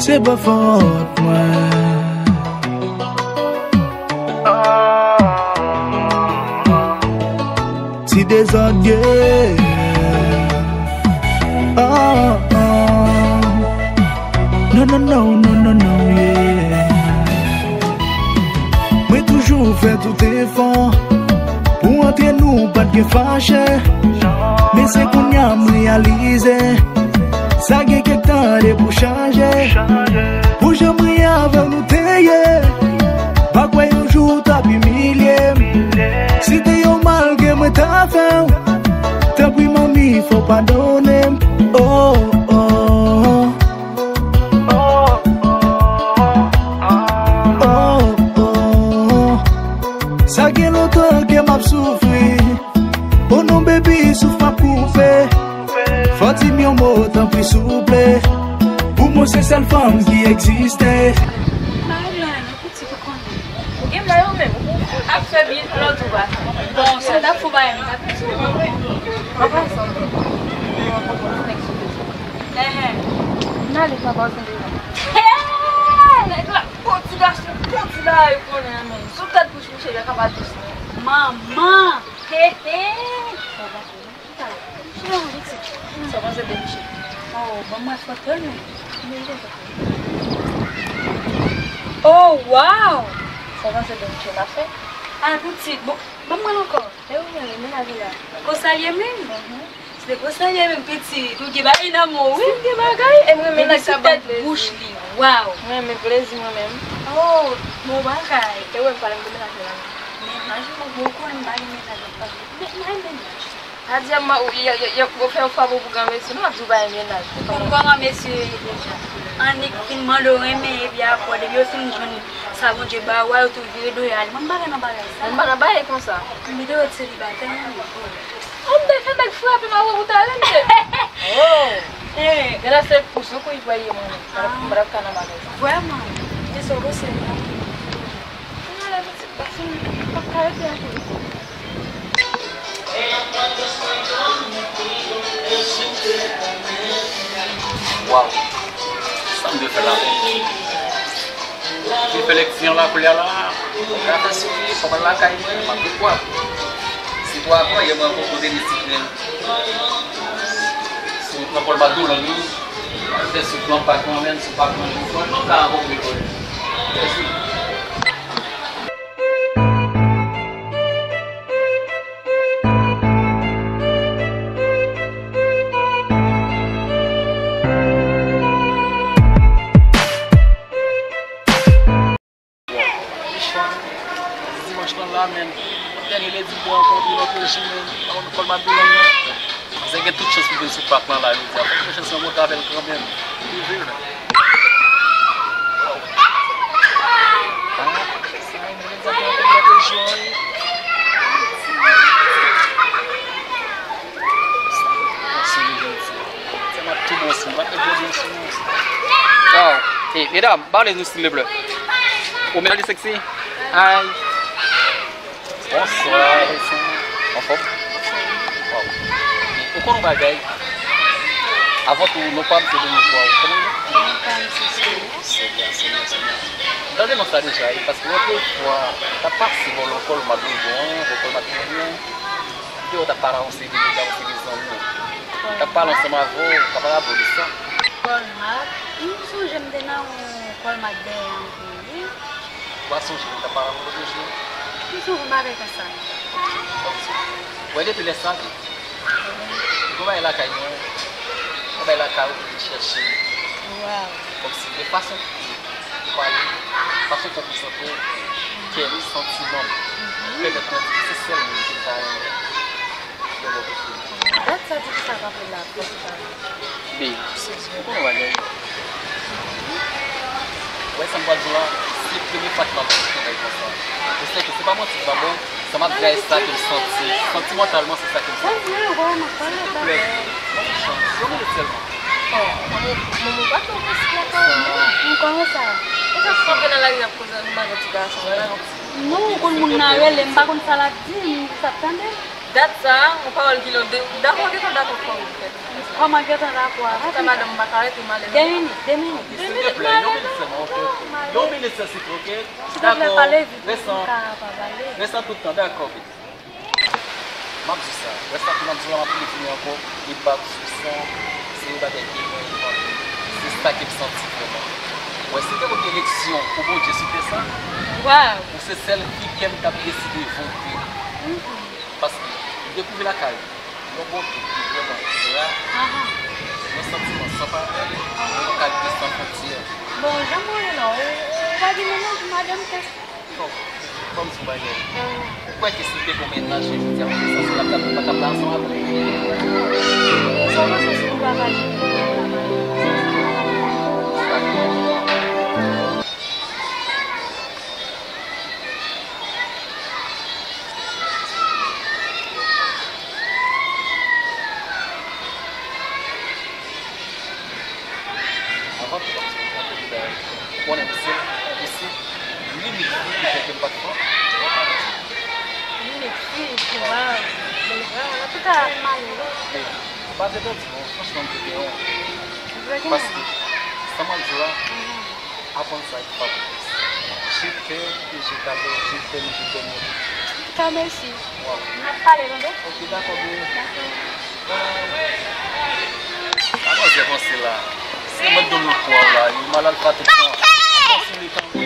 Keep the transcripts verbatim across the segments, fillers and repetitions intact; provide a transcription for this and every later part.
Se pa fòt mwen. Ti dezòd, yeah. Oh, oh. Non, non, non, non, non, non, yeah. Mwen toujou fè tout efò pou antre nou pa t gen fache. Men se kounye a m reyalize sa gen kèk tan de pou chanje. Pou jan m ri avè w nou te ye, pa kwè yon jou w t ap imilye m. Si te yon mal ke mwen ta fè w, tanpri manmi fò w padone m. Oh, oh. Oh, oh. Sa gen lontan ke m ap soufri. Oh non, baby, souf m ap koupe. Fò di m yon mo, tanpri, souple. Pou mwen, se sèl fanm ki egziste. Mari Lorraine, ou piti, ou konnen. Ou gen mari ou menm. Ap fè byen, lòt ou pa. Bon, si m t ap fè bagay, m t ap di w. Anhan. M ale, papa, w tande. Hey! Nèg la, poti gason, poti bagay, ou konnen, men. Sou tèt bouch misye, li ka pa dous, non. Manman! He, he! Sa w panse de misye? Oh, ban m wè foto l, men. Oh, wow! Sa w panse de misye, l ap fè? Ay, pitit, bon, ban m wè l ankò. E ou menm, mennaj ou la? Konsa l ye menm? Mhm. Se konsa l ye menm, pitit. Ou gen bagay nan men w, wi. Si m gen bagay, e m renmen nèg sa ban m plezi. Bouch li, wow. Mwen renmen plezi, mwen menm. Oh, bon bagay. E ou menm, pale m de mennaj ou la, non? Mennaj mwen, bon, ou konnen m pa gen mennaj, m pa gen, men, men mennaj. A di a, m, y, y, y, y, yo fè yon fwa pou, pou granmesi, non, ap di w pa gen mennaj. Bon, kòman mesye yo ye deja? Annik fin mande w renmen, epi apre, depi yo fin jwenn sa Bondye ba w a, yo tou vire do yo ale. Mwen, m pa renmen bagay sa. Mwen, m pa nan bagay konsa. M te wè w selibatè, wi. Ou m te fè nèg frape m avè w pou talè, m te. Oh! Eh. Gade se pou sou kou y pral ye mwen. Ah. M pa ka nan bagay sa. Vrèman? Di sa w panse. Mwen ale pitit pase m pa ka rete ankò. Waw. Sa m dwe fè la menm? Mwen fè lèk ti an la koulye a la. Mwen ka fè souri, fò m al lakay mwen, m ap gen pwa. Se pwa pran, yè mwen rankontre Miss Tigrenn. Sou wout nan Pòl Madoulang, wi. Fè sou plan pa gran menm, sou pa gran jou. Franchman, m ta rankontre kò l. Fè souri. Bon, Michon, dimanch lan la, men. Dènye ledi pou rankontre lòt jou, men. Nan kòl Madoulang nan. Zè gen tout chans pou vin sou pak lan la, jodi a. Fòk gen chans mwen monte avè l kanmenm. Li vle. Ah, sa, men, jodi a pou rankontre lòt jou, wi. Wow. Hey, medam, ba nou stil de bleu. Ou mèt li sexy? Hi. Bonswa, Alexandre. Anfòm? Wow. Ou konn yon bagay? Avan tou, non pa m se Dominique Wa. Ou konnen? Non pa m se Sonia. Sonia, Sonia, Sonia. M tande non sa deja, wi, paske yon lòt fwa, m t ap pase bò lekòl Madrigal, lekòl Madrigal. M te wè w t ap pale a yon seri de nèg, a yon seri de zanmi w. M t ap pale ansanm avè w, w ka pa raple w de sa? Kòl Mat, m sonje m te nan yon kòl Mat dèyè an tou, wi. W ap sonje, m t ap pale avè w lòt jou. M sonje m pa gen konsa. Kòmsi. Wè depi lè sa, wi. Gon bagay lakay mwen, gon bagay lakay ou pou vin chèche m. Waw. Kòmsi de fason ou pale, fason ou prezante w, kè m, santiman m, pèmèt mwen di se sèl moun ki m ta renmen. Dat sa di ki sa k ap la, fò se pa vre. Babe, ou konn yon bagay? Ou wè sa m pral di w la? Se premye fwa ke m ap di yon bagay konsa. Ou sè ke se pa manti m ap ba w, sa m ap di a, se sa ke m santi. Santimantalman, se sa ke m santi. Silvouplè, ban m yon chans. Yon minit sèlman. Oh, manman, manman pa twò posib la, kòman? Kòman sa? Ou ka frape nan lari, n ap koze, nou pa gen ti gason, la. Non, ou konn moun nan rele, m pa konn sa l ap di, m jis ap tande. Dat sa, yon pawòl ki lòd, dakò, gentan dakò fò ou fè. Kòman gentan dakò a? Antouka, madanm, m pa ka rete, m ale. De minit, de minit. Silvouplè, yon minit sèlman, oke, oke. Yon minit sèl, silvouplè, oke? Silvouplè, pale vit, m ka pa pale. Resan tout tan, dakò, baby. M ap di sa. Wè sa ke m ap di la, m ap repete ankò, e pa sou sa, se yon bagay ke mwen envante. Se sa ke m santi vrèman. Wè, si te konn gen eleksyon pou Bondye sou tè sa, ou se sèl fi ke m t ap deside vote. Paske m dekouvri lakay yon bonte ki vrèman ra, yon santiman san parèy, yon kalite san fwontyè. Bon, jan mwen ye la, ou, ou pa gen mennaj, madanm, kès. Bon, ban m di w bagay. Ou kwè ke si m te gen yon mennaj, jodi a, ou sanse l ap, l ap, l ap ansanm avè w? Sa w panse si nou pa mache? Avan tout, m ap di w anpil bagay. Ou konnen, misye, misye, limit fi ki fè ke m pa t pran. Limit fi, waw. Men, waw, antouka, m ale wi. Men, m pa te pèdi non, franchman, m te gen yon. Paske, sa m ap di w la, aprann sa avèk Fabrice. Je t'aime et je t'adore, je t'aime, je t'aime. Antouka, mèsi. N ap pale, tande? Ok, dakò, boo. Dakò. Bye. Sa manzè panse la? Se mwen k dwe pran la, li malad pa tout tan. Panse li tankou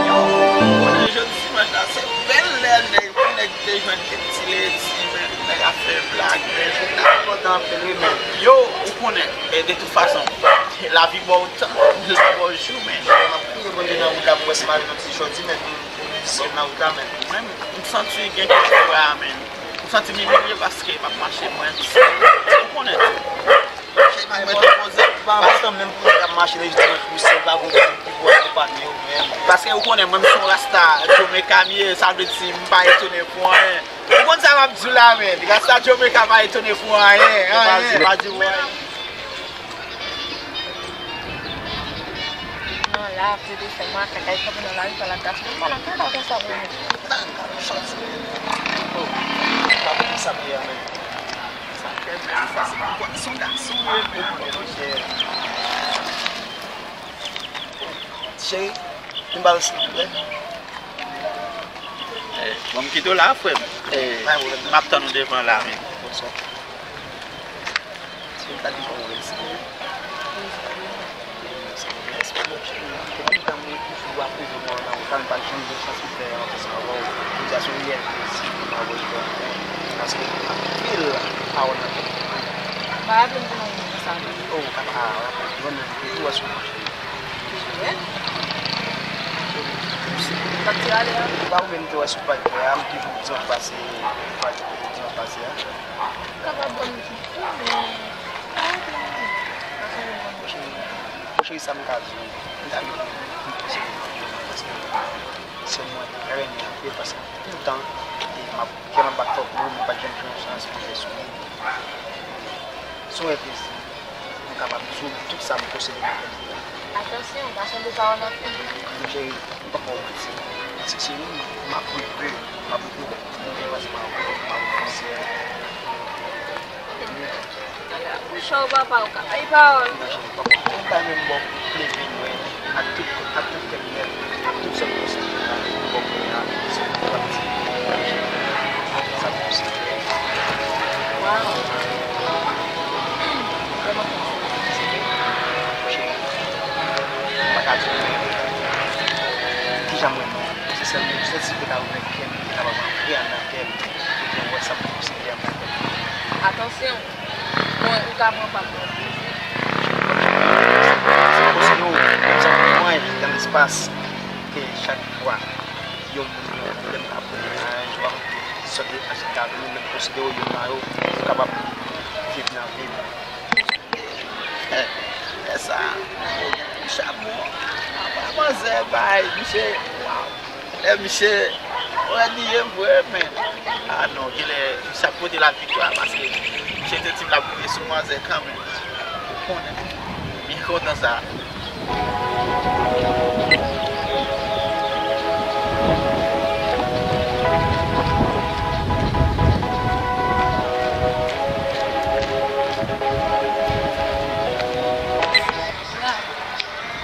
Yo, konnen jodi dimanch la, se bèl lè nèg, pou nèg te jwenn kèk ti ledi, men nèg ap fè blag, men jounal kontan anpil wi, men yo, ou konnen, e de tout fason, lavi ba w tan, lavi ba w jou, men m ap priye Bondye nan wout la pou wè si m a jwenn yon ti jodi, men pou, pou mizisyen nan wout la, men mwen, m santi gen kèk fwa, men m santi m imilye paske m ap mache, mwen, ou konnen. Mwen te poze, pa antan menm pou nèg ap mache nan jodi dimanch pou se pa gon moun ki pou akonpanye yo menm. Paske ou konnen mwen m se yon rasta, Jamaica m ye, sa vle di m pa etone pou anyen. Ou konn sa m ap di w la, men. Rasta Jamaica pa etone pou anyen, anyen. Pa di, pa di, wè. Non, la, ap rete fè makak, ay kanpe nan lari, pa la gas, mwen pa nan kaka konsa, mwen. Nan, nan, nan, chans, men. Oh, pa pou sa, men, men. Sa fè bèl, sa se pou kòm son gason, men. Ou konnen, monchè. Cheri, vin ba m silvouplè. Eh, bon, m kite w la, frè m. Eh, m ap tann ou devan la, men. Bonswa. Si w ta di kòman w resi. Èske w bon cheri? Kòman w tann mwen pou w apwouve mwen nan ou pa janm gen chans pou fè ansanm avè w? Jodi a se yon reyèl plezi pou mwen wè w ankò. Paske anpil pawòl nan tèt mwen. M pa raple m te nan moman sa. Oh, w ka pa raple w, men m te wè sou mwen cheri. Jewèt? Sa k te ale a? Ou pa wè m te wè sou paj mwen a, m toujou di w pase, paj mwen di w pase a. Ou kapab ban m ti tou, men pa raple m non. Pa sonje ban m. Monchè, monchè, sa m ka di w, m ta renmen pou w konseye m anpil, paske sè mwen renmen anpil, paske tout tan, e, m ap, kè m ap bat fò pou ou, mwen pa t janm gen yon chans pou fè sou li. Se yon rèv plezi. M kapab di w tout sa m posede nan tèt mwen. Atansyon, pa sonje pawòl anpil. Monchè, m p ap ba w manti. Paske se ou m ap reve, m ap reve. Mwen gen pase pawòl, m ap reve. Bouch ou papa, ou ka bay pawòl. Monchè, papa, ou pa menm ba w pleve mwen. Ak tout, ak tout kè m nèt, ak tout sa m posede la, m ba w kounye a, se pou w ap di, sa m posede. Waw. Vrèman, sa m posede. Cheri, m pa ka di w kijan m renmen w. Se sèl, sèl si w te ka ouvè kè m, te kapab antre anndan kè m, ebyen w wè sa m posede anndan kè m. Atansyon, bon, ou ka pran pa m. Se m posede w, m santi mwen nan lespas, ke chak fwa yon moun gen yon pwoblèm k ap vin nan mennaj, w ap sòti achte kado, men m posede w youn nan yo, ou kapab viv nan vi m. Lè sa, misye ap bon. Apa manzè bay, misye, waw. Lè misye rèd li ye vre, men. Ah non, genlè misye ap pote laviktwa, paske misye te di m l ap rive sou manzè kanmenm. Ou konnen. Byen kontan sa.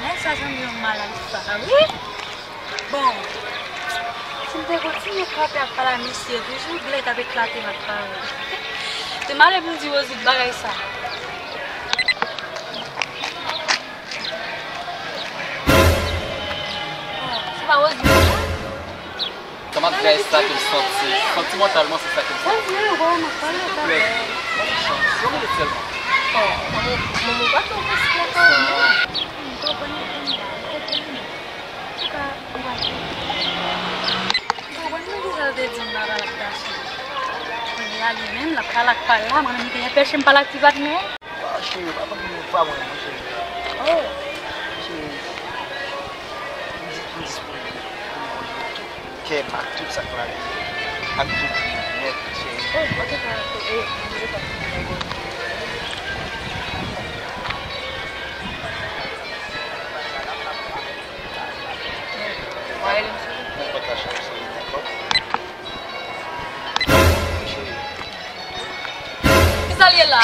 Nèg sa sanble yon malad sa, wi. Bon, si m te kontinye kanpe ap pale a misye, toujou glè t ap eklate m ak pawòl. Se malè pou m di Rosie bagay sa. Bon, se pa Rosie menm non? Kòman bagay sa ke m santi? Santimantalman, se sa ke m santi. Silvouplè, ban m chans. Yon minit sèlman. Bon, manman, manman pa twò konsidere non. M konprann ou konn la, m konprann ou. Antouka, m pral di. M konprann mwen kisa l te di m la pa l ap gache. Kounye a li menm, l ap pale ak pa l la, mwen menm li te anpeche m pale ak ti patnè. Ah, cheri, pa konn moun pa mwen, non, cheri. Oh. Cheri, m di, m disponib pou m konn tout kè m ak tout sa k ladan l, ak tout vi m nèt, cheri. Oh, antouka, e, m vle pa konn bagay. Mwen rele m sou. Mwen konn sa cheri, cheri, dakò? Cheri. Kisa l ye la?